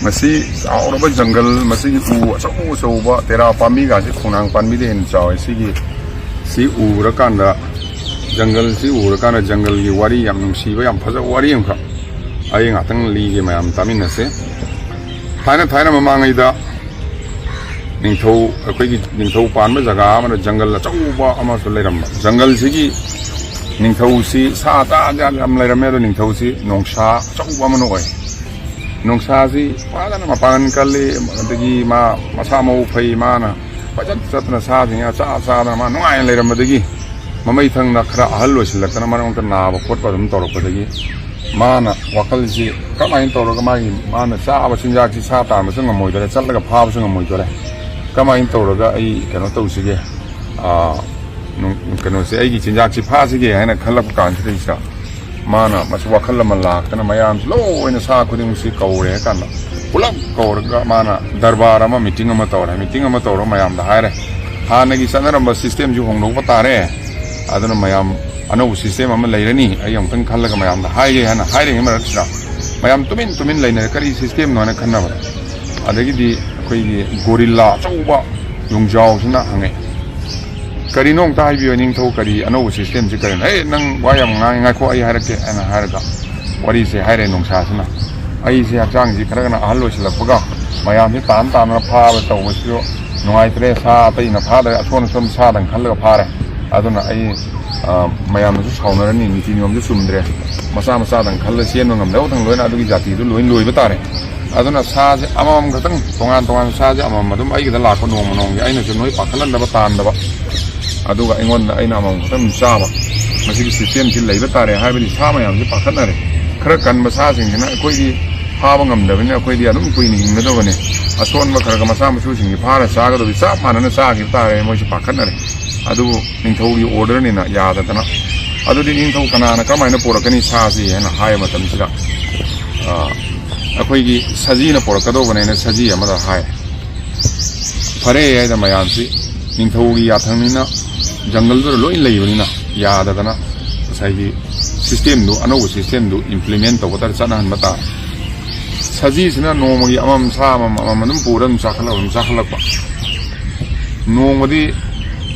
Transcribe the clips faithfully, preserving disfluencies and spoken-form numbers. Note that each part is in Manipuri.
ꯃꯁꯤ ꯆꯥꯎꯔꯕ ꯖꯪꯒꯜ, ꯃꯁꯤꯒꯤ ꯎ ꯑꯆꯧ ꯑꯆꯧꯕ ꯇꯦꯔꯥ ꯄꯥꯝꯕꯤꯒꯁꯤ ꯈꯣꯡꯅꯥꯡ ꯄꯥꯝꯕꯤꯗ ꯍꯦꯟꯅ ꯆꯥꯎꯋꯦ꯫ ꯁꯤꯒꯤ, ꯁꯤ ꯎꯔꯀꯥꯟꯗ, ꯖꯪꯒꯜꯁꯤ ꯎꯔꯀꯥꯟꯗ, ꯖꯪꯒꯜꯒꯤ ꯋꯥꯔꯤ, ꯌꯥꯝ ꯅꯨꯡꯁꯤꯕ, ꯌꯥꯝ ꯐꯖꯕ ꯋꯥꯔꯤ ꯑꯃꯈꯛ ꯑꯩ ꯉꯥꯛꯇꯪ ꯂꯤꯒꯦ, ꯃꯌꯥꯝ ꯇꯥꯃꯤꯟꯅꯁꯦ꯫ ꯊꯥꯏꯅ ꯊꯥꯏꯅ ꯃꯃꯥꯡꯉꯩꯗ ꯅꯤꯡꯊꯧ, ꯑꯩꯈꯣꯏꯒꯤ ꯅꯤꯡꯊꯧ ꯄꯥꯟꯕ ꯖꯒꯥ ꯑꯃꯗ ꯖꯪꯒꯜ ꯑꯆꯧꯕ ꯑꯃꯁꯨ ꯂꯩꯔꯝꯕ꯫ ꯖꯪꯒꯜꯁꯤꯒꯤ ꯅꯤꯡꯊꯧꯁꯤ ꯁꯥ ꯖꯥꯠ ꯖꯥꯠ ꯌꯥꯝ ꯂꯩꯔꯝꯃꯦ꯫ ꯑꯗꯣ ꯅꯤꯡꯊꯧꯁꯤ ꯅꯣꯡꯁꯥ ꯑꯆꯧꯕ ꯑꯃꯅ ꯑꯣꯏ꯫ ꯅꯣꯡꯁꯥꯁꯤ ꯐꯖꯅ ꯃꯄꯥꯡꯒꯜ ꯀꯜꯂꯤ, ꯑꯗꯒꯤ ꯃꯥ ꯃꯁꯥ ꯃꯎ ꯐꯩ꯫ ꯃꯥꯅ ꯀꯣꯏꯆꯠ ꯆꯠꯇꯅ ꯁꯥꯁꯤꯡ ꯆꯥ ꯆꯥꯗꯅ ꯃꯥ ꯅꯨꯡꯉꯥꯏꯅ ꯂꯩꯔꯝꯕꯗꯒꯤ, ꯃꯃꯩ ꯊꯪꯅ ꯈꯔ ꯑꯍꯜ ꯑꯣꯏꯁꯤꯜꯂꯛꯇꯅ ꯃꯔꯛ ꯃꯔꯛꯇ ꯅꯥꯕ ꯈꯣꯠꯄ ꯑꯗꯨꯝ ꯇꯧꯔꯛꯄꯗꯒꯤ, ꯃꯥꯅ ꯋꯥꯈꯜꯁꯤ ꯀꯃꯥꯏꯅ ꯇꯧꯔꯒ ꯃꯥꯒꯤ, ꯃꯥꯅ ꯆꯥꯕ ꯆꯤꯟꯖꯥꯛꯁꯤ ꯁꯥ ꯇꯥꯟꯕꯁꯨ ꯉꯝꯃꯣꯏꯗꯣꯔꯦ, ꯆꯠꯂꯒ ꯐꯥꯕꯁꯨ ꯉꯝꯃꯣꯏꯗꯣꯔꯦ, ꯀꯃꯥꯏꯅ ꯇꯧꯔꯒ ꯑꯩ ꯀꯩꯅꯣ ꯇꯧꯁꯤꯒꯦ, ꯑꯥ, ꯅꯨꯡ-, ꯀꯩꯅꯣꯁꯦ, ꯑꯩꯒꯤ ꯆꯤꯟꯖꯥꯛꯁꯤ ꯐꯥꯁꯤꯒꯦ ꯍꯥꯏꯅ ꯈꯜꯂꯛꯄ ꯀꯥꯟꯁꯤꯗꯩꯁꯤꯗ, ꯃꯥꯅ ꯃꯁꯤ ꯋꯥꯈꯜ ꯑꯃ ꯂꯥꯛꯇꯅ ꯃꯌꯥꯝꯁꯤ ꯂꯣꯏꯅ ꯁꯥ ꯈꯨꯗꯤꯡꯃꯛꯁꯤ ꯀꯧꯔꯦ ꯍꯥꯏ ꯀꯥꯟꯗ, ꯄꯨꯂꯞ ꯀꯧꯔꯒ ꯃꯥꯅ ꯗꯔꯕꯥꯔ ꯑꯃ, ꯃꯤꯇꯤꯡ ꯑꯃ ꯇꯧꯔꯦ꯫ ꯃꯤꯇꯤꯡ ꯑꯃ ꯇꯧꯔꯒ ꯃꯌꯥꯝꯗ ꯍꯥꯏꯔꯦ, "ꯍꯥꯟꯅꯒꯤ ꯆꯠꯅꯔꯝꯕ ꯁꯤꯁꯇꯦꯝꯁꯤ ꯍꯣꯡꯗꯣꯛꯄ ꯇꯥꯔꯦ꯫ ꯑꯗꯨꯅ ꯃꯌꯥꯝ ꯑꯅꯧꯕ ꯁꯤꯁꯇꯦꯝ ꯑꯃ ꯂꯩꯔꯅꯤ, ꯑꯩ ꯑꯃꯨꯛꯇꯪ ꯈꯜꯂꯒ ꯃꯌꯥꯝꯗ ꯍꯥꯏꯒꯦ" ꯍꯥꯏꯅ ꯍꯥꯏꯔꯤꯉꯩ ꯃꯔꯛꯁꯤꯗ, ꯃꯌꯥꯝ ꯇꯨꯃꯤꯟ ꯇꯨꯃꯤꯟ ꯂꯩꯅꯔꯦ, ꯀꯔꯤ ꯁꯤꯁꯇꯦꯝꯅꯣ ꯍꯥꯏꯅ ꯈꯟꯅꯕꯗ꯫ ꯑꯗꯒꯤꯗꯤ ꯑꯩꯈꯣꯏꯒꯤ ꯒꯣꯔꯤꯜꯂꯥ ꯑꯆꯧꯕ ꯌꯣꯡꯖꯥꯎꯁꯤꯅ ꯍꯪꯉꯛꯑꯦ, "ꯀꯔꯤꯅꯣ ꯑꯝꯇ ꯍꯥꯏꯕꯤꯌꯨ, ꯅꯤꯡꯊꯧ, ꯀꯔꯤ ꯑꯅꯧꯕ ꯁꯤꯁꯇꯦꯝꯁꯤ ꯀꯔꯤꯅꯣ?" "ꯑꯦ, ꯅꯪ ꯋꯥ ꯌꯥꯝ ꯉꯥꯡꯉꯤ, ꯉꯥꯏꯈꯣ, ꯑꯩ ꯍꯥꯏꯔꯛꯀꯦ" ꯍꯥꯏꯅ ꯍꯥꯏꯔꯒ ꯋꯥꯔꯤꯁꯦ ꯍꯥꯏꯔꯦ꯫ ꯅꯣꯡꯁꯥꯁꯤꯅ, "ꯑꯩꯁꯦ ꯍꯛꯆꯥꯡꯁꯤ ꯈꯔ ꯈꯔ ꯑꯍꯜ ꯑꯣꯏꯁꯤꯜꯂꯛꯄꯒ ꯃꯌꯥꯝꯁꯦ ꯇꯥꯟ ꯇꯥꯟꯅ ꯐꯥꯕ ꯇꯧꯕꯁꯤꯁꯨ ꯅꯨꯡꯉꯥꯏꯇ꯭ꯔꯦ, ꯁꯥ ꯑꯇꯩꯅ ꯐꯥꯗ꯭ꯔꯦ, ꯑꯁꯣꯟ ꯑꯁꯣꯟ ꯁꯥꯗꯪ ꯈꯜꯂꯒ ꯐꯥꯔꯦ꯫ ꯑꯗꯨꯅ ꯑꯩ, ꯑ, ꯃꯌꯥꯝꯅꯁꯨ ꯁꯥꯎꯅꯔꯅꯤ, ꯅꯤꯇꯤ ꯅꯤꯌꯣꯝꯁꯨ ꯆꯨꯝꯗ꯭ꯔꯦ, ꯃꯆꯥ ꯃꯆꯥꯗꯪ ꯈꯜꯂ ꯆꯦꯟꯕ ꯉꯝꯗꯕ ꯊꯪ ꯂꯣꯏꯅ ꯑꯗꯨꯒꯤ ꯖꯥꯇꯤꯗꯨ ꯂꯣꯏ ꯂꯣꯏꯕ ꯇꯥꯔꯦ꯫ ꯑꯗꯨꯅ ꯁꯥꯁꯦ ꯑꯃꯃꯝ ꯈꯛꯇꯪ, ꯇꯣꯉꯥꯟ ꯇꯣꯉꯥꯟꯕ ꯁꯥꯁꯦ ꯑꯃꯃꯝ ꯑꯗꯨꯝ ꯑꯩꯒꯤꯗ ꯂꯥꯛꯄ ꯅꯣꯡꯃ ꯅꯣꯡꯃꯒꯤ, ꯑꯩꯅꯁꯨ ꯅꯣꯏ ꯄꯥꯈꯠꯍꯟꯗꯕ, ꯇꯥꯟꯗꯕ, ꯑꯗꯨꯒ ꯑꯩꯉꯣꯟꯗ, ꯑꯩꯅ ꯑꯃꯃꯝ ꯈꯛꯇꯪ ꯑꯗꯨꯝ ꯆꯥꯕ, ꯃꯁꯤꯒꯤ ꯁꯤꯁꯇꯦꯝꯁꯤ ꯂꯩꯕ ꯇꯥꯔꯦ" ꯍꯥꯏꯕꯗꯤ ꯁꯥ ꯃꯌꯥꯝꯁꯦ ꯄꯥꯈꯠꯅꯔꯦ꯫ ꯈꯔ ꯀꯟꯕ ꯁꯥꯁꯤꯡꯁꯤꯅ ꯑꯩꯈꯣꯏꯒꯤ ꯐꯥꯕ ꯉꯝꯗꯕꯅꯤꯅ ꯑꯩꯈꯣꯏꯗꯤ ꯑꯗꯨꯝ ꯀꯨꯏꯅ ꯍꯤꯡꯒꯗꯕꯅꯦ꯫ ꯑꯁꯣꯟꯕ ꯈꯔ ꯈꯔ ꯃꯆꯥ ꯃꯁꯨꯁꯤꯡꯒꯤ ꯐꯥꯔ ꯆꯥꯒꯗꯕꯗꯤ ꯆꯞ ꯃꯥꯟꯅꯅ ꯆꯥꯈꯤꯕ ꯇꯥꯔꯦ꯫ ꯃꯣꯏꯁꯨ ꯄꯥꯈꯠꯅꯔꯦ꯫ ꯑꯗꯨꯕꯨ ꯅꯤꯡꯊꯧꯒꯤ orderꯅꯤꯅ ꯌꯥꯗꯗꯅ꯫ ꯑꯗꯨꯗꯤ ꯅꯤꯡꯊꯧ ꯀꯅꯥꯅ ꯀꯃꯥꯏꯅ ꯄꯣꯔꯛꯀꯅꯤ ꯁꯥꯁꯤ ꯍꯥꯏꯅ ꯍꯥꯏꯕ ꯃꯇꯝꯁꯤꯗ, ꯑ, ꯑꯩꯈꯣꯏꯒꯤ ꯁꯖꯤꯅ ꯄꯣꯔꯛꯀꯗꯧꯕꯅꯦꯅ ꯁꯖꯤ ꯑꯃꯗ ꯍꯥꯏ꯫ ꯐꯔꯦ ꯍꯥꯏꯗ ꯃꯌꯥꯝꯁꯤ ꯅꯤꯡꯊꯧꯒꯤ ꯌꯥꯊꯪꯅꯤꯅ, ꯖꯪꯒꯜꯗꯨꯗ ꯂꯣꯏ ꯂꯩꯕꯅꯤꯅ ꯌꯥꯗꯗꯅ ꯉꯁꯥꯏꯒꯤ systemꯗꯨ, ꯑꯅꯧꯕ systemꯗꯨ implement ꯇꯧꯕ ꯇꯥꯔꯦ, ꯆꯠꯅꯍꯟꯕ ꯇꯥꯔꯦ꯫ ꯁꯖꯤꯁꯤꯅ ꯅꯣꯡꯃꯒꯤ ꯑꯃꯃꯝ ꯁꯥ ꯑꯃꯃꯝ ꯑꯃꯃꯝ ꯑꯗꯨꯝ ꯄꯨꯔ ꯑꯗꯨꯝ ꯆꯥꯈꯠꯂꯛꯄ, ꯑꯗꯨꯝ ꯆꯥꯈꯠꯂꯛꯄ꯫ ꯅꯣꯡꯃꯗꯤ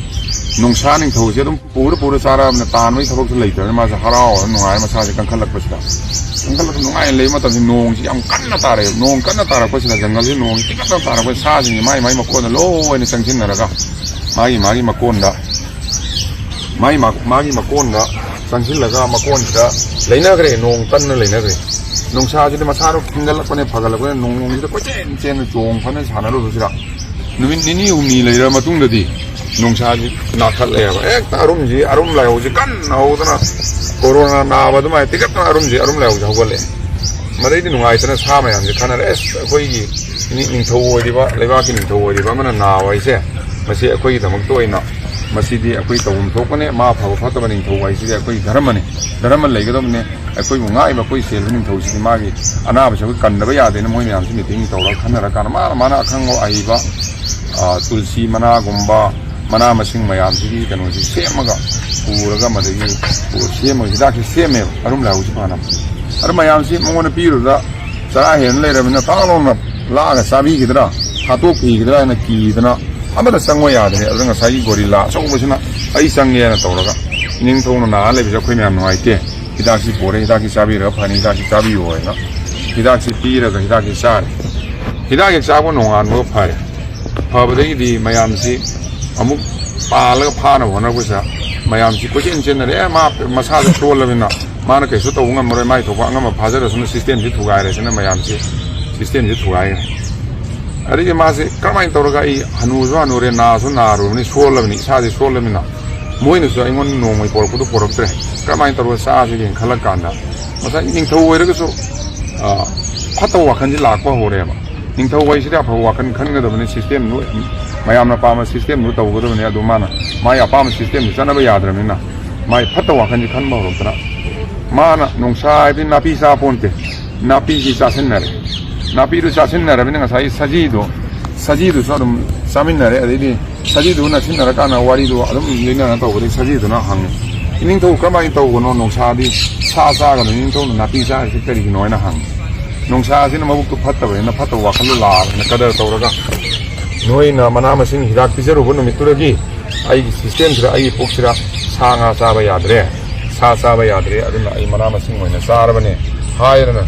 ꯅꯣꯡꯁꯥ ꯅꯤꯡꯊꯧꯁꯦ ꯑꯗꯨꯝ ꯄꯨꯔ ꯄꯨꯔ ꯆꯥꯔꯛꯑꯕꯅꯤꯅ ꯇꯥꯟꯕꯒꯤ ꯊꯕꯛꯁꯨ ꯂꯩꯇ꯭ꯔꯕꯅꯤꯅ ꯃꯥꯁꯦ ꯍꯔꯥꯎꯔ ꯅꯨꯡꯉꯥꯏꯔ ꯃꯁꯥꯁꯦ ꯀꯟꯈꯠꯂꯛꯄꯁꯤꯗ, ꯀꯟꯈꯠꯂꯛꯄ ꯅꯨꯡꯉꯥꯏꯅ ꯂꯩꯕ ꯃꯇꯝꯁꯤ ꯅꯣꯡꯁꯤ ꯌꯥꯝ ꯀꯟꯅ ꯇꯥꯔꯛꯑꯦꯕ꯫ ꯅꯣꯡ ꯀꯟꯅ ꯇꯥꯔꯛꯄꯁꯤꯗ ꯖꯪꯒꯜꯁꯤ ꯅꯣꯡꯁꯤ ꯇꯤꯡꯈꯠꯇꯅ ꯇꯥꯔꯛꯄꯁꯤꯗ ꯁꯥꯁꯤꯡꯁꯤ ꯃꯥꯏ ꯃꯥꯏ ꯃꯀꯣꯟꯗ ꯂꯣꯏꯅ ꯆꯪꯁꯤꯟꯅꯔꯒ ꯃꯥꯒꯤ ꯃꯥꯒꯤ ꯃꯀꯣꯟꯗ, ꯃꯥꯒꯤ ꯃꯥ-, ꯃꯥꯒꯤ ꯃꯀꯣꯟꯗ ꯆꯪꯁꯤꯜꯂꯒ ꯃꯀꯣꯟꯁꯤꯗ ꯂꯩꯅꯈ꯭ꯔꯦ꯫ ꯅꯣꯡ ꯀꯟꯅ ꯂꯩꯅꯈ꯭ꯔꯦ꯫ ꯅꯨꯡꯁꯥꯁꯤꯗꯤ ꯃꯁꯥꯗꯣ ꯈꯤꯟꯒꯠꯂꯛꯄꯅꯦ, ꯐꯒꯠꯂꯛꯄꯅꯦ, ꯅꯣꯡ ꯅꯣꯡꯁꯤꯗ ꯀꯣꯏꯆꯦꯟ ꯆꯦꯟꯅ ꯆꯣꯡ ꯐꯅ ꯁꯥꯟꯅꯔꯨꯕꯁꯤꯗ ꯅꯨꯃꯤꯠ ꯅꯤꯅꯤ ꯍꯨꯝꯅꯤ ꯂꯩꯔ ꯃꯇꯨꯡꯗꯗꯤ ꯅꯨꯡꯁꯥꯁꯤ ꯅꯥꯈꯠꯂꯛꯑꯦꯕ꯫ ꯍꯦꯛꯇ ꯑꯔꯨꯝꯁꯤ, ꯑꯔꯨꯝ ꯂꯥꯏꯍꯧꯁꯤ ꯀꯟꯅ ꯍꯧꯗꯅ ꯀꯣꯔꯣꯅꯥ ꯅꯥꯕ ꯑꯗꯨꯃꯥꯏꯅ ꯇꯤꯀꯠꯇꯅ ꯑꯔꯨꯝꯁꯤ, ꯑꯔꯨꯝ ꯂꯥꯏꯍꯧꯁꯤ ꯍꯧꯒꯠꯂꯛꯑꯦ꯫ ꯃꯗꯩꯗꯤ ꯅꯨꯡꯉꯥꯏꯇꯅ ꯁꯥ ꯃꯌꯥꯝꯁꯦ ꯈꯟꯅꯔꯦ, "ꯑꯁ, ꯑꯩꯈꯣꯏꯒꯤ ꯅꯤ-, ꯅꯤꯡꯊꯧ ꯑꯣꯏꯔꯤꯕ, ꯂꯩꯕꯥꯛꯀꯤ ꯅꯤꯡꯊꯧ ꯑꯣꯏꯔꯤꯕ ꯑꯃꯅ ꯅꯥꯕ ꯍꯥꯏꯁꯦ, ꯃꯁꯤ ꯑꯩꯈꯣꯏꯒꯤꯗꯃꯛꯇ ꯑꯣꯏꯅ, ꯃꯁꯤꯗꯤ ꯑꯩꯈꯣꯏ ꯇꯧꯐꯝ ꯊꯣꯛꯄꯅꯦ꯫ ꯃꯥ ꯐꯕ ꯐꯠꯇꯕ ꯅꯤꯡꯊꯧ ꯍꯥꯏꯁꯤꯗꯤ ꯑꯩꯈꯣꯏꯒꯤ ꯙꯔꯃꯅꯤ, ꯙꯔꯃ ꯂꯩꯒꯗꯕꯅꯦ꯫ ꯑꯩꯈꯣꯏꯕꯨ ꯉꯥꯛꯏꯕ, ꯑꯩꯈꯣꯏ ꯁꯦꯜꯂꯤꯕ ꯅꯤꯡꯊꯧꯁꯤꯗꯤ ꯃꯥꯒꯤ ꯑꯅꯥꯕꯁꯤ ꯑꯩꯈꯣꯏ ꯀꯟꯗꯕ ꯌꯥꯗꯦꯅ" ꯃꯣꯏ ꯃꯌꯥꯝꯁꯤ meeting ꯇꯧꯔꯒ ꯈꯟꯅꯔꯀꯥꯟꯗ ꯃꯥꯅ, ꯃꯥꯅ ꯑꯈꯪꯕ ꯑꯍꯩꯕ, ꯑ, ꯇꯨꯜꯁꯤ ꯃꯅꯥꯒꯨꯝꯕ, ꯃꯅꯥ ꯃꯁꯤꯡ ꯃꯌꯥꯝꯁꯤꯒꯤ ꯀꯩꯅꯣꯁꯤ ꯁꯦꯝꯃꯒ ꯄꯨꯔꯒ, ꯃꯗꯒꯤ ꯁꯦꯝꯃꯒ ꯍꯤꯗꯥꯛꯁꯤ ꯁꯦꯝꯃꯦꯕ ꯑꯔꯨꯝ ꯂꯥꯏꯍꯧꯁꯤ ꯐꯅꯕ꯫ ꯑꯗꯨ ꯃꯌꯥꯝꯁꯤ ꯃꯉꯣꯟꯗ ꯄꯤꯔꯨꯕꯗ ꯆꯔꯥ ꯍꯦꯟꯅ ꯂꯩꯔꯕꯅꯤꯅ ꯇꯥꯛ ꯂꯥꯎꯅ ꯂꯥꯛꯑꯒ ꯆꯥꯕꯤꯈꯤꯗ꯭ꯔꯥ, ꯍꯥꯠꯇꯣꯛꯄꯤꯈꯤꯗ꯭ꯔꯥ ꯍꯥꯏꯅ ꯀꯤꯗꯅ ꯑꯃꯠꯇ ꯆꯪꯉꯣ ꯌꯥꯗ꯭ꯔꯦ꯫ ꯑꯗꯨꯅ ꯉꯁꯥꯏꯒꯤ ꯒꯣꯔꯤꯂꯥ ꯑꯆꯧꯕꯁꯤꯅ "ꯑꯩ ꯆꯪꯒꯦꯅ" ꯇꯧꯔꯒ, "ꯅꯤꯡꯊꯧꯅ ꯅꯥꯔ ꯂꯩꯕꯁꯦ ꯑꯩꯈꯣꯏ ꯃꯌꯥꯝ ꯅꯨꯡꯉꯥꯏꯇꯦ, ꯍꯤꯗꯥꯛꯁꯤ ꯄꯨꯔꯦ, ꯍꯤꯗꯥꯛꯁꯤ ꯆꯥꯕꯤꯔꯒ ꯐꯅꯤ, ꯍꯤꯗꯥꯛꯁꯤ ꯆꯥꯕꯤꯌꯨ" ꯍꯥꯏꯅ ꯍꯤꯗꯥꯛꯁꯤ ꯄꯤꯔꯒ ꯍꯤꯗꯥꯛꯁꯤ ꯆꯥꯔꯦ꯫ ꯍꯤꯗꯥꯛ ꯍꯦꯛ ꯆꯥꯕ ꯅꯣꯡꯉꯥꯟꯕꯒ ꯐꯔꯦ꯫ ꯐꯕꯗꯒꯤꯗꯤ ꯃꯌꯥꯝꯁꯤ ꯑꯃꯨꯛ ꯄꯥꯜꯂꯒ ꯐꯥꯅꯕ ꯍꯣꯠꯅꯔꯛꯄꯁꯤꯗ ꯃꯌꯥꯝꯁꯤ ꯀꯣꯏꯆꯦꯟ ꯆꯦꯟꯅꯔꯦ꯫ "ꯑꯦ, ꯃꯥ ꯃꯁꯥꯗ ꯁꯣꯜꯂꯕꯅꯤꯅ ꯃꯥꯅ ꯀꯩꯁꯨ ꯇꯧꯕ ꯉꯝꯃꯔꯣꯏ, ꯃꯥꯏ ꯊꯣꯛꯄ ꯑꯉꯝꯕ ꯐꯥꯖꯔꯁꯅꯨ, systemꯁꯤ ꯊꯨꯒꯥꯏꯔꯁꯤꯅ" ꯃꯌꯥꯝꯁꯤ systemꯁꯤ ꯊꯨꯒꯥꯏꯈ꯭ꯔꯦ꯫ ꯑꯗꯒꯤ ꯃꯥꯁꯦ ꯀꯔꯝꯍꯥꯏꯅ ꯇꯧꯔꯒ ꯑꯩ ꯍꯅꯨꯁꯨ ꯍꯅꯨꯔꯦ, ꯅꯥꯁꯨ ꯅꯥꯔꯨꯔꯕꯅꯤ, ꯁꯣꯜꯂꯕꯅꯤ, ꯏꯁꯥꯁꯦ ꯁꯣꯜꯂꯕꯅꯤꯅ ꯃꯣꯏꯅꯁꯨ ꯑꯩꯉꯣꯟꯗ ꯅꯣꯡꯃꯩ ꯄꯣꯔꯛꯄꯗꯨ ꯄꯣꯔꯛꯇ꯭ꯔꯦ, ꯀꯔꯝꯍꯥꯏꯅ ꯇꯧꯔꯒ ꯆꯥꯁꯤꯒꯦꯅ ꯈꯜꯂ ꯀꯥꯟꯗ ꯉꯁꯥꯏ ꯅꯤꯡꯊꯧ ꯑꯣꯏꯔꯒꯁꯨ, ꯑ, ꯐꯠꯇꯕ ꯋꯥꯈꯜꯁꯤ ꯂꯥꯛꯄ ꯍꯧꯔꯦꯕ꯫ ꯅꯤꯡꯊꯧ ꯍꯥꯏꯁꯤꯗꯤ ꯑꯐꯕ ꯋꯥꯈꯜ ꯈꯟꯒꯗꯕꯅꯤ, ꯁꯤꯁꯇꯦꯝꯗꯨ, ꯃꯌꯥꯝꯅ ꯄꯥꯝꯕ ꯁꯤꯁꯇꯦꯝꯗꯨ ꯇꯧꯒꯗꯕꯅꯤ꯫ ꯑꯗꯨ ꯃꯥꯅ ꯃꯥꯒꯤ ꯑꯄꯥꯝꯕ ꯁꯤꯁꯇꯦꯝꯗꯨ ꯆꯠꯅꯕ ꯌꯥꯗ꯭ꯔꯕꯅꯤꯅ ꯃꯥꯒꯤ ꯐꯠꯇꯕ ꯋꯥꯈꯜꯁꯤ ꯈꯟꯕ ꯍꯧꯔꯛꯇꯅ, ꯃꯥꯅ ꯅꯣꯡꯁꯥ ꯍꯥꯏꯕꯗꯤ ꯅꯥꯄꯤ ꯆꯥ ꯄꯣꯟꯇꯦ, ꯅꯥꯄꯤꯁꯤ ꯆꯥꯁꯤꯟꯅꯔꯦ꯫ ꯅꯥꯄꯤꯗꯨ ꯆꯥꯁꯤꯟꯅꯔꯕꯅꯤꯅ ꯉꯁꯥꯏꯒꯤ ꯁꯖꯤꯗꯣ, ꯁꯖꯤꯗꯨꯁꯨ ꯑꯗꯨꯝ ꯆꯥꯃꯤꯟꯅꯔꯦ꯫ ꯑꯗꯩꯗꯤ ꯁꯖꯤꯗꯨ ꯅꯛꯁꯤꯟꯅꯔꯀꯥꯟꯗ ꯋꯥꯔꯤꯗꯣ ꯑꯗꯨꯝ ꯂꯤꯅꯔ ꯇꯧꯕꯗꯒꯤ ꯁꯖꯤꯗꯨꯅ ꯍꯪꯉꯤ, "ꯏꯅꯤꯡꯊꯧ, ꯀꯃꯥꯏꯅ ꯇꯧꯕꯅꯣ? ꯅꯣꯡꯁꯥꯗꯤ ꯁꯥ ꯆꯥꯒꯅꯨ, ꯏꯅꯤꯡꯊꯧꯅ ꯅꯥꯄꯤ ꯆꯥꯔꯤꯁꯤ ꯀꯔꯤꯒꯤꯅꯣ?" ꯍꯥꯏꯅ ꯍꯪꯉꯤ꯫ ꯅꯣꯡꯁꯥꯁꯤꯅ ꯃꯕꯨꯛꯇꯨ ꯐꯠꯇꯕꯅꯤꯅ, ꯐꯠꯇꯕ ꯋꯥꯈꯜꯗꯣ ꯂꯥꯛꯑꯕꯅꯤꯅ, ꯀꯗꯔ ꯇꯧꯔꯒ, "ꯅꯣꯏꯅ ꯃꯅꯥ ꯃꯁꯤꯡ ꯍꯤꯗꯥꯛ ꯄꯤꯖꯔꯨꯕ ꯅꯨꯃꯤꯠꯇꯨꯗꯒꯤ ꯑꯩꯒꯤ ꯁꯤꯁꯇꯦꯝꯁꯤꯗ, ꯑꯩꯒꯤ ꯄꯨꯛꯁꯤꯗ ꯁꯥ ꯉꯥ ꯆꯥꯕ ꯌꯥꯗ꯭ꯔꯦ, ꯁꯥ ꯆꯥꯕ ꯌꯥꯗ꯭ꯔꯦ, ꯑꯗꯨꯅ ꯑꯩ ꯃꯅꯥ ꯃꯁꯤꯡ ꯑꯣꯏꯅ ꯆꯥꯔꯕꯅꯦ" ꯍꯥꯏꯗꯅ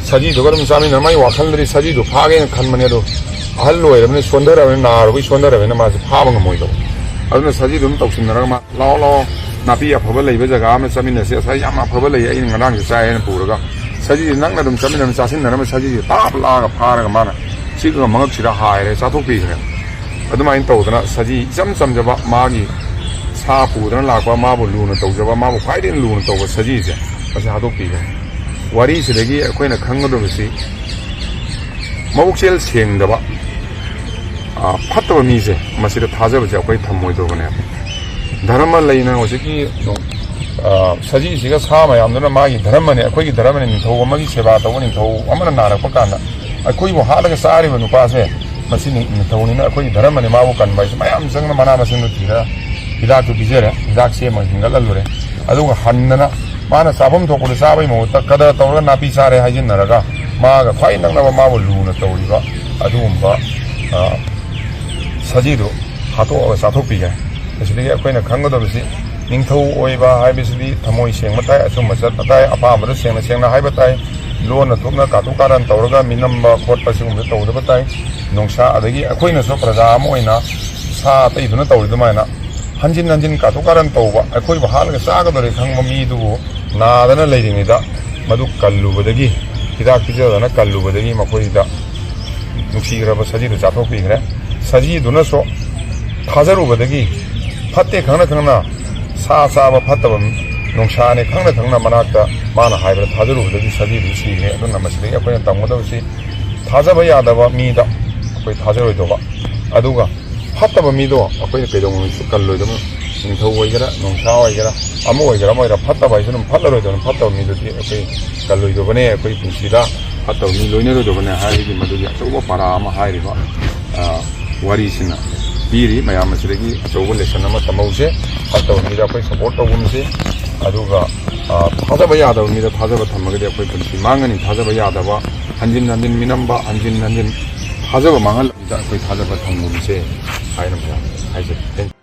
ꯁꯖꯤꯗꯨꯒ ꯑꯗꯨꯝ ꯆꯥꯃꯤꯟꯅ, ꯃꯥꯏ ꯋꯥꯈꯜꯗꯗꯤ ꯁꯖꯤꯗꯨ ꯐꯥꯒꯦꯅ ꯈꯟꯕꯅꯦ꯫ ꯑꯗꯣ ꯑꯍꯜ ꯑꯣꯏꯔꯕꯅꯤꯅ, ꯁꯣꯟꯊꯔꯕꯅꯤꯅ, ꯅꯥꯔꯨꯕꯒꯤ ꯁꯣꯟꯊꯔꯕꯅꯤꯅ ꯃꯥꯁꯦ ꯐꯥꯕ ꯉꯝꯃꯣꯏꯗꯕ꯫ ꯑꯗꯨꯅ ꯁꯖꯤꯗꯨ ꯑꯗꯨꯝ ꯇꯧꯁꯤꯟꯅꯔꯒ ꯃꯥ, "ꯂꯥꯛꯑꯣ, ꯂꯥꯛꯑꯣ, ꯅꯥꯄꯤ ꯑꯐꯕ ꯂꯩꯕ ꯖꯒꯥ ꯑꯃ ꯆꯠꯃꯤꯟꯅꯁꯤ, ꯉꯁꯥꯏ ꯌꯥꯝ ꯑꯐꯕ ꯂꯩ, ꯑꯩꯅ ꯉꯔꯥꯡꯁꯨ ꯆꯥꯏ" ꯍꯥꯏꯅ ꯄꯨꯔꯒ ꯁꯖꯤꯗꯨ ꯅꯛꯅ ꯑꯗꯨꯝ ꯆꯠꯃꯤꯟꯅꯔ ꯆꯥꯁꯤꯟꯅꯔꯝꯕ ꯁꯖꯤꯁꯦ ꯇꯥꯞ ꯂꯥꯛꯑꯒ ꯐꯥꯔꯒ ꯃꯥꯅ ꯆꯤꯛꯑꯒ ꯃꯉꯛꯁꯤꯗ ꯍꯥꯏꯔꯦ, ꯆꯥꯊꯣꯛꯄꯤꯈ꯭ꯔꯦ꯫ ꯑꯗꯨꯃꯥꯏꯅ ꯇꯧꯗꯅ ꯁꯖꯤ ꯏꯆꯝ ꯆꯝꯖꯕ, ꯃꯥꯒꯤ ꯁꯥ ꯄꯨꯗꯅ ꯂꯥꯛꯄ, ꯃꯥꯕꯨ ꯂꯨꯅ ꯇꯧꯖꯕ, ꯃꯥꯕꯨ ꯈ꯭ꯋꯥꯏꯗꯒꯤ ꯂꯨꯅ ꯇꯧꯕ ꯁꯖꯤꯁꯦ ꯃꯁꯤ ꯍꯥꯠꯇꯣꯛꯄꯤꯈ꯭ꯔꯦ꯫ ꯋꯥꯔꯤꯁꯤꯗꯒꯤ ꯑꯩꯈꯣꯏꯅ ꯈꯪꯒꯗꯕꯁꯤ, ꯃꯕꯨꯛꯆꯦꯜ ꯁꯦꯡꯗꯕ, ꯑ, ꯐꯠꯇꯕ ꯃꯤꯁꯦ ꯃꯁꯤꯗ ꯊꯥꯖꯕꯁꯦ ꯑꯩꯈꯣꯏ ꯊꯝꯃꯣꯏꯗꯧꯕꯅꯦꯕ꯫ ꯙꯔꯃ ꯂꯩꯅ ꯍꯧꯖꯤꯛꯀꯤ, ꯑ, ꯁꯖꯤꯁꯤꯒ ꯁꯥ ꯃꯌꯥꯝꯗꯨꯅ ꯃꯥꯒꯤ ꯙꯔꯃꯅꯦ, ꯑꯩꯈꯣꯏꯒꯤ ꯙꯔꯃꯅꯦ, ꯅꯤꯡꯊꯧ ꯑꯃꯒꯤ ꯁꯦꯕꯥ ꯇꯧꯕ ꯅꯤꯡꯊꯧ ꯑꯃꯅ ꯅꯥꯔꯛꯄ ꯀꯥꯟꯗ ꯑꯩꯈꯣꯏꯕꯨ ꯍꯥꯠꯂꯒ ꯆꯥꯔꯤꯕ ꯅꯨꯄꯥꯁꯦ, ꯃꯁꯤ ꯅꯤꯡ-, ꯅꯤꯡꯊꯧꯅꯤꯅ ꯑꯩꯈꯣꯏꯒꯤ ꯙꯔꯃꯅꯤ, ꯃꯥꯕꯨ ꯀꯟꯕ ꯍꯥꯏꯁꯦ꯫ ꯃꯌꯥꯝ ꯆꯪꯅ ꯃꯅꯥ ꯃꯁꯤꯡꯗꯨ ꯊꯤꯔꯒ ꯍꯤꯗꯥꯛꯇꯨ ꯄꯤꯖꯔꯦ, ꯍꯤꯗꯥꯛ ꯁꯦꯝꯃꯒ ꯍꯤꯡꯒꯠꯍꯜꯂꯨꯔꯦ꯫ ꯑꯗꯨꯒ ꯍꯟꯗꯅ ꯃꯥꯅ ꯆꯥꯐꯝ ꯊꯣꯛꯄꯗ ꯆꯥꯕꯒꯤ ꯃꯍꯨꯠꯇ ꯀꯗꯔ ꯇꯧꯔꯒ ꯅꯥꯄꯤ ꯆꯥꯔꯦ ꯍꯥꯏꯖꯤꯟꯅꯔꯒ ꯃꯥꯒ ꯈ꯭ꯋꯥꯏ ꯅꯛꯅꯕ ꯃꯥꯕꯨ ꯂꯨꯅ ꯇꯧꯔꯤꯕ ꯑꯗꯨꯒꯨꯝꯕ, ꯑ, ꯁꯖꯤꯗꯨ ꯍꯥꯠꯇꯣꯛꯑꯒ ꯆꯥꯊꯣꯛꯄꯤꯈ꯭ꯔꯦ꯫ ꯑꯁꯤꯗꯒꯤ ꯑꯩꯈꯣꯏꯅ ꯈꯪꯒꯗꯕꯁꯤ, ꯅꯤꯡꯊꯧ ꯑꯣꯏꯕ ꯍꯥꯏꯕꯁꯤꯗꯤ ꯊꯃꯣꯏ ꯁꯦꯡꯕ ꯇꯥꯏ, ꯑꯆꯨꯝꯕ ꯆꯠꯄ ꯇꯥꯏ, ꯑꯄꯥꯝꯕꯗ ꯁꯦꯡꯅ ꯁꯦꯡꯅ ꯍꯥꯏꯕ ꯇꯥꯏ, ꯂꯣꯟꯅ ꯊꯨꯞꯅ ꯀꯥꯇꯨ ꯀꯥꯔꯟ ꯇꯧꯔꯒ ꯃꯤꯅꯝꯕ ꯈꯣꯠꯄ ꯁꯤꯒꯨꯝꯕ ꯇꯧꯗꯕ ꯇꯥꯏ꯫ ꯅꯣꯡꯁꯥ, ꯑꯗꯒꯤ ꯑꯩꯈꯣꯏꯅꯁꯨ ꯄ꯭ꯔꯖꯥ ꯑꯃ ꯑꯣꯏꯅ ꯁꯥ ꯑꯇꯩꯗꯨꯅ ꯇꯧꯔꯤ ꯑꯗꯨꯃꯥꯏꯅ ꯍꯟꯖꯤꯟ ꯍꯟꯖꯤꯟ ꯀꯥꯇꯨ ꯀꯥꯔꯟ ꯇꯧꯕ, ꯑꯩꯈꯣꯏꯕꯨ ꯍꯥꯠꯂꯒ ꯆꯥꯒꯗꯧꯔꯦ ꯈꯪꯕ ꯃꯤꯗꯨꯕꯨ ꯅꯥꯗꯅ ꯂꯩꯔꯤꯉꯩꯗ ꯃꯗꯨ ꯀꯜꯂꯨꯕꯗꯒꯤ, ꯍꯤꯗꯥꯛ ꯄꯤꯖꯗꯅ ꯀꯜꯂꯨꯕꯗꯒꯤ ꯃꯈꯣꯏꯗ ꯅꯨꯡꯁꯤꯈ꯭ꯔꯕ ꯁꯖꯤꯗꯨ ꯆꯥꯊꯣꯛꯄꯤꯈ꯭ꯔꯦ꯫ ꯁꯖꯤꯗꯨꯅꯁꯨ ꯊꯥꯖꯔꯨꯕꯗꯒꯤ ꯐꯠꯇꯦ ꯈꯪꯅ ꯈꯪꯅ ꯁꯥ ꯆꯥꯕ ꯐꯠꯇꯕ ꯅꯣꯡꯁꯥꯅꯦ ꯈꯪꯅ ꯈꯪꯅ ꯃꯅꯥꯛꯇ ꯃꯥꯅ ꯍꯥꯏꯕꯗ ꯊꯥꯖꯔꯨꯕꯗꯒꯤ ꯁꯖꯤꯗꯨ ꯁꯤꯈ꯭ꯔꯦ꯫ ꯑꯗꯨꯅ ꯃꯁꯤꯗꯒꯤ ꯑꯩꯈꯣꯏꯅ ꯇꯝꯒꯗꯕꯁꯤ ꯊꯥꯖꯕ ꯌꯥꯗꯕ ꯃꯤꯗ ꯑꯩꯈꯣꯏ ꯊꯥꯖꯔꯣꯏꯗꯧꯕ, ꯑꯗꯨꯒ ꯐꯠꯇꯕ ꯃꯤꯗꯣ ꯑꯩꯈꯣꯏꯅ ꯀꯩꯗꯧꯅꯨꯡꯗꯁꯨ ꯀꯜꯂꯣꯏꯗꯕ꯫ ꯅꯤꯡꯊꯧ ꯑꯣꯏꯒꯦꯔꯥ, ꯅꯣꯡꯁꯥ ꯑꯣꯏꯒꯦꯔꯥ, ꯑꯃ ꯑꯣꯏꯒꯦꯔꯥ, ꯑꯃ ꯑꯣꯏꯒꯦꯔꯥ, ꯐꯠꯇꯕ ꯍꯥꯏꯁꯤ ꯑꯗꯨꯝ ꯐꯠꯂꯔꯣꯏꯗꯕꯅꯤ꯫ ꯐꯠꯇꯕ ꯃꯤꯗꯨꯗꯤ ꯑꯩꯈꯣꯏ ꯀꯜꯂꯣꯏꯗꯕꯅꯦ꯫ ꯑꯩꯈꯣꯏ ꯄꯨꯟꯁꯤꯗ ꯐꯠꯇꯕ ꯃꯤ ꯂꯣꯏꯅꯔꯣꯏꯗꯕꯅꯦ ꯍꯥꯏꯕꯒꯤ ꯃꯗꯨꯒꯤ ꯑꯆꯧꯕ ꯄꯔꯥ ꯑꯃ ꯍꯥꯏꯔꯤꯕ, ꯑ, ꯋꯥꯔꯤꯁꯤꯅ ꯄꯤꯔꯤ꯫ ꯃꯌꯥꯝ ꯑꯁꯤꯗꯒꯤ ꯑꯆꯧꯕ ꯂꯦꯁꯟ ꯑꯃ ꯇꯝꯍꯧꯁꯦ꯫ ꯐꯠꯇꯕ ꯃꯤꯗ ꯑꯩꯈꯣꯏ ꯁꯞꯄꯣꯔꯠ ꯇꯧꯒꯨꯝꯁꯤ, ꯑꯗꯨꯒ, ꯑ, ꯊꯥꯖꯕ ꯌꯥꯗꯕ ꯃꯤꯗ ꯊꯥꯖꯕ ꯊꯝꯃꯒꯗꯤ ꯑꯩꯈꯣꯏ ꯄꯨꯟꯁꯤ ꯃꯥꯡꯒꯅꯤ꯫ ꯊꯥꯖꯕ ꯌꯥꯗꯕ, ꯍꯟꯖꯤꯟ ꯍꯟꯖꯤꯟ ꯃꯤꯅꯝꯕ, ꯍꯟꯖꯤꯟ ꯍꯟꯖꯤꯟ ꯊꯥꯖꯕ ꯃꯥꯡꯍꯜꯂꯕꯗ ꯑꯩꯈꯣꯏ ꯊꯥꯖꯕ ꯊꯝꯒꯨꯝꯁꯦ ꯍꯥꯏꯅ ꯃꯌꯥꯝ ꯍꯥꯏꯖꯔꯤ꯫ Thank you꯫